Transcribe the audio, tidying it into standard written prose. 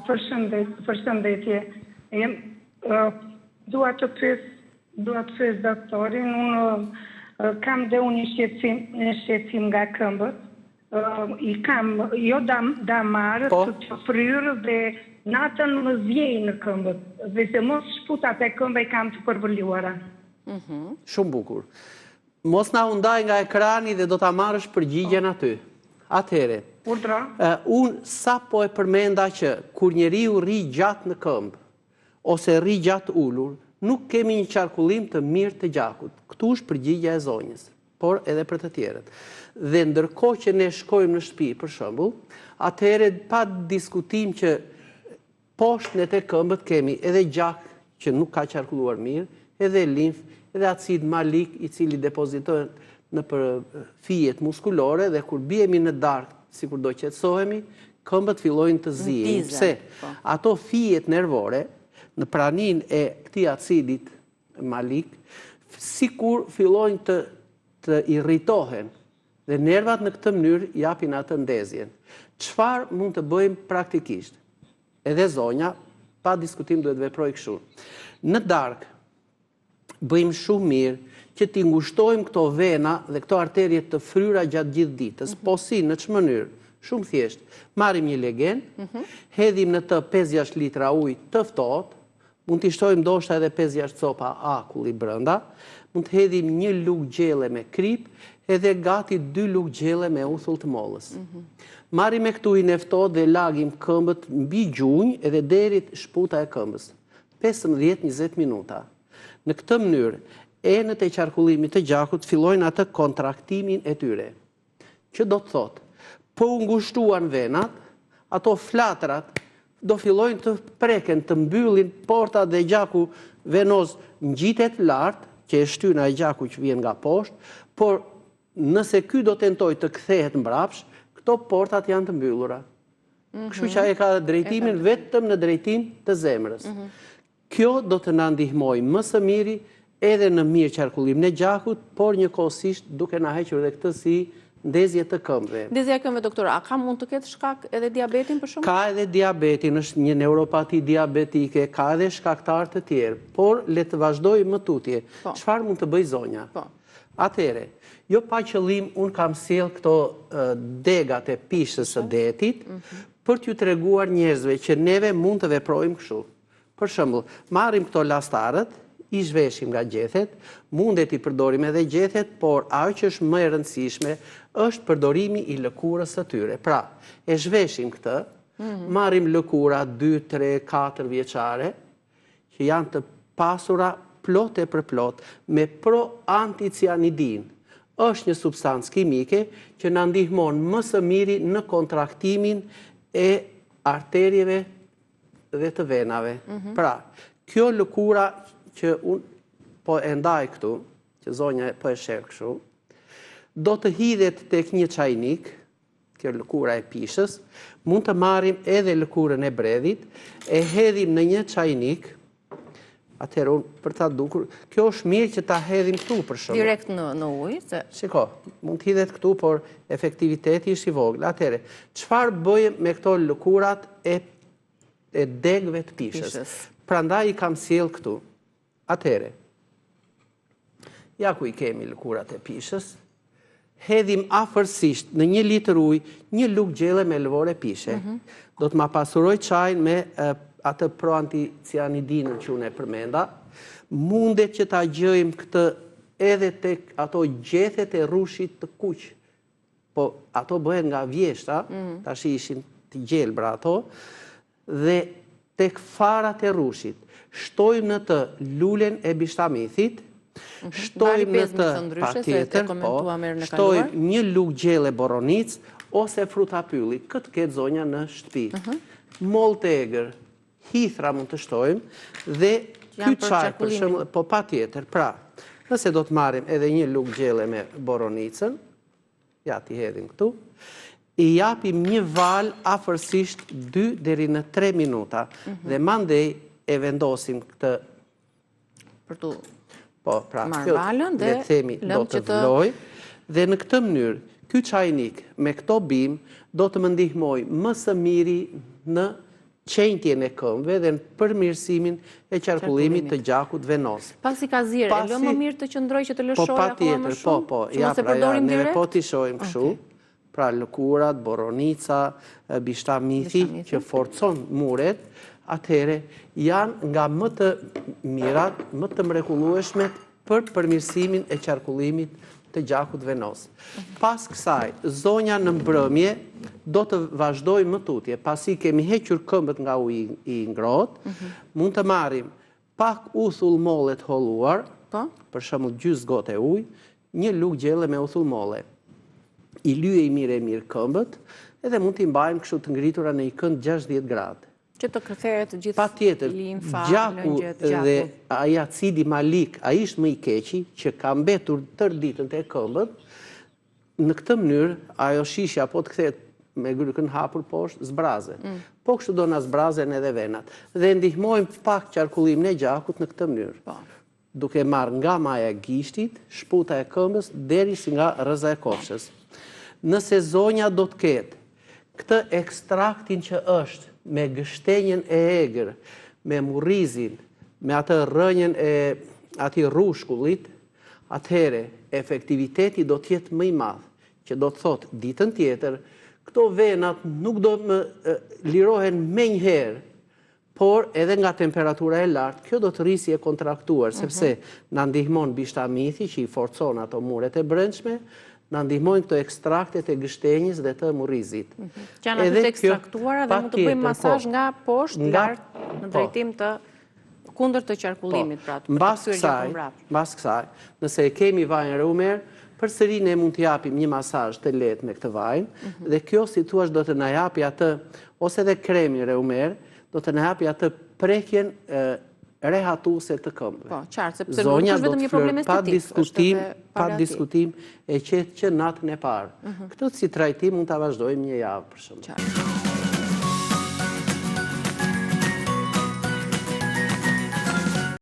Përshëndet, përshëndetje. Jem, dua të pyes, dua të pyes doktorin, unë kam dhe unë një shqetësim, një shqetësim nga këmbët. I kam jo dam, damarët po. të fryrë dhe natën më ziejnë këmbët dhe sidomos shputat e këmbëve i kam të përvëluara. Mm -hmm. Shumë bukur. Mos na u ndaj nga ekrani dhe do ta marrësh përgjigjen po. aty. Atëhere, unë sapo e përmenda që kur njeriu rri gjatë në këmbë, ose rri gjatë ulur, nuk kemi një qarkullim të mirë të gjakut. Këtu është përgjigja e zonjës, por edhe për të tjerët. Dhe ndërkohë që ne shkojmë në shtëpi, për shembull, atëherë pa diskutim që Poshtë ne te këmbët kemi edhe gjak që nuk ka qarkulluar mirë, edhe limfë, edhe acid malik i cili depozitohet nëpër fijet muskulore dhe kur biemi në darkë, sikur do qetësohemi, këmbët fillojnë të ziejnë. Pse? Po. Ato fijet nervore në praninë e këtij acidit malik, sikur fillojnë të të irritohen Dhe nervat në këtë mënyrë japin atë ndezjen. Çfarë mund të bëjmë praktikisht? Edhe zonja, pa diskutim duhet të veprojë kështu. Në darkë bëjmë shumë mirë që t'i ngushtojmë këto vena dhe këto arterie të fryra gjatë gjithë ditës. Mm -hmm. Po si, në ç'mënyrë? Shumë thjesht. Marrim një legen, mm -hmm. hedhim në të 5-6 litra ujë të ftohtë, Mund t'i shtojmë ndoshta edhe 5-6 copa akulli brenda, mund të hedhim një lugë gjelle me kripë edhe gati 2 lugë gjelle me uthull të mollës. Mhm. Marrim me këtë ujin e ftohtë dhe lagim këmbët mbi gjunjë edhe deri shputa e këmbës. 15-20 minuta. Në këtë mënyrë, enët e qarkullimit të gjakut fillojnë atë kontraktimin e tyre. Që do të thotë, po u ngushtuan venat, ato flatrat do fillojnë të preken, të mbyllin portat dhe gjaku venoz ngjitet lart, që e shtyn ai gjaku që vjen nga poshtë, por nëse ky do tentojë të kthehet mbrapsht, këto portat janë të mbyllura. Mhm. Kështu që ai e ka drejtimin vetëm në drejtim të zemrës. Mhm. Kjo do të na ndihmojë më së miri edhe në mirëqarkullimin e gjakut, por njëkohësisht duke na hequr edhe këtë si ndezje të këmbëve. Ndezja e këmbëve doktor, a ka mund të ketë shkak edhe diabetin për shembull? Ka edhe diabetin, është një neuropati diabetike, ka edhe shkaktarë të tjerë, por le të vazhdojmë më tutje. Po. Çfarë mund të bëjë zonja? Po. Atëherë, jo pa qëllim unë kam sjellë këto degat e pishës së detit mhm. për t'ju treguar njerëzve që neve mund të veprojmë kështu. Për shembull, marrim këto lastarët, i zhveshim nga gjethet, mundet t'i përdorim edhe gjethet, por ajo që është më e rëndësishme është përdorimi i lëkurës së tyre. Pra, e zhveshim këtë, mhm. marrim lëkura 2, 3, 4 vjeçare, që janë të pasura plot e përplot me proantocianidinë. Është një substancë kimike që na ndihmon më së miri në kontraktimin e arterieve dhe të venave. Mhm. Pra, kjo lëkura që unë po e ndaj këtu, që zonja po e sheh kështu, do të hidhet tek një çajnik, kjo lëkura e pishës, mund të marrim edhe lëkurën e bredhit, e hedhim në një çajnik, atëherë unë për ta dukur, kjo është mirë që ta hedhim këtu për shembull. Direkt në në ujë, se Shiko, mund të hidhet këtu, por efektiviteti është i vogël. Atëherë, çfarë bëjmë me këto lëkurat e e degëve të pishës? Pishës. Prandaj i kam sjellë këtu. Atëherë, ja ku i kemi lëkurat e pishës, hedhim afërsisht në një litër ujë një lugë gjelle me lëvore pishe. Mhm. Do të ma pasurojë çajin me atë proantocianidinën që unë e përmenda. Mundet që ta gjejmë këtë edhe tek ato gjethet e rrushit të kuq. Po ato bëhen nga vjeshta, mhm. tashi ishin të gjelbra ato, Dhe tek farat e rrushit, shtojmë në të lulen e bishtamithit, mhm. shtojmë në të patjetër, po, shtojmë një lugë gjelle boronicë ose fruta pylli, kë të ketë zonja në shtëpi. Mhm. Mollë të egër, hithra mund të shtojmë dhe ky çaj për shembull, po patjetër, pra, nëse do të marrim edhe një lugë gjelle me boronicën, Ja, t'i hedhim këtu. I japim një valë afërsisht 2 deri në 3 minuta. Mhm. Dhe mandej e vendosim këtë... Për t'u po, pra, marrë valën dhe le të themi do të vlojë. Dhe në këtë mënyrë, ky çajnik me këto bimë do të më ndihmojë më së miri në. qenjtjen e këmbëve dhe në përmirësimin e qarkullimit të gjakut venoz. Pasi ka zier, e lë më mirë të qëndrojë që të po, lëshojë akoma më shumë? Po, po, ja, pra, ja, neve po t'i shohim kështu, pra lëkurat, boronica, bishtamithi, që forcon muret, atëherë janë nga më të mirat, më të mrekullueshmet për përmirësimin e qarkullimit të gjakut venoz. Pas kësaj, zonja në mbrëmje do të vazhdojë më tutje, pasi kemi hequr këmbët nga uji i ngrohtë, mhm. mund të marrim pak uthull molle të holluar, po. për shembull gjysë gote ujë, një lugë gjelle me uthull molle. I lyej mirë e mirë këmbët, edhe mund t'i mbajmë kështu të ngritura në një kënd 60 gradë. Që të kthehet gjithë Patjetër, limfa, gjaku dhe ai acidi malik, ai është më i keqi, që ka mbetur tërë ditën te këmbët, në këtë mënyrë, ajo shishja po të kthehet me grykën hapur poshtë, zbrazet. Mm. Po kështu do na zbrazen edhe venat. Dhe ndihmojmë pak qarkullimin e gjakut në këtë mënyrë. Po. duke marrë nga maja e gishtit, shputa e këmbës, deri si nga rrëza e kofshës. Nëse zonja do të ketë këtë ekstraktin që është me gështenjën e egër, me murrizin, me atë rrënjën e atij rrushkullit, atëherë efektiviteti do të jetë më i madh, që do të thotë ditën tjetër, këto venat nuk do më lirohen menjëherë, por edhe nga temperatura e lartë, kjo do të rrijë si e kontraktuar, mhm. sepse na ndihmon bishtamithi që i forcon ato muret e brendshme, na ndihmojnë këto ekstraktet e gështenjës dhe të murrizit. Mhm. Që janë aty të ekstraktuara dhe mund të bëjmë masazh po. nga poshtë, lart, në po. drejtim të kundër të qarkullimit, po. pra, të mbas kësaj, mbas kësaj, nëse e kemi vajin reumer, përsëri ne mund të japim një masazh të lehtë me këtë vajin, mhm. dhe kjo, si thua, do të na japi atë, ose edhe kremin reumer, do të na japi atë prekjen rehatuese të këmbëve. Po, qartë, sepse nuk është vetëm një problem estetik. Pa diskutim, pa diskutim e qetë që natën e parë. Mhm. Këtë si trajtim mund ta vazhdojmë një javë për shembull. Qartë.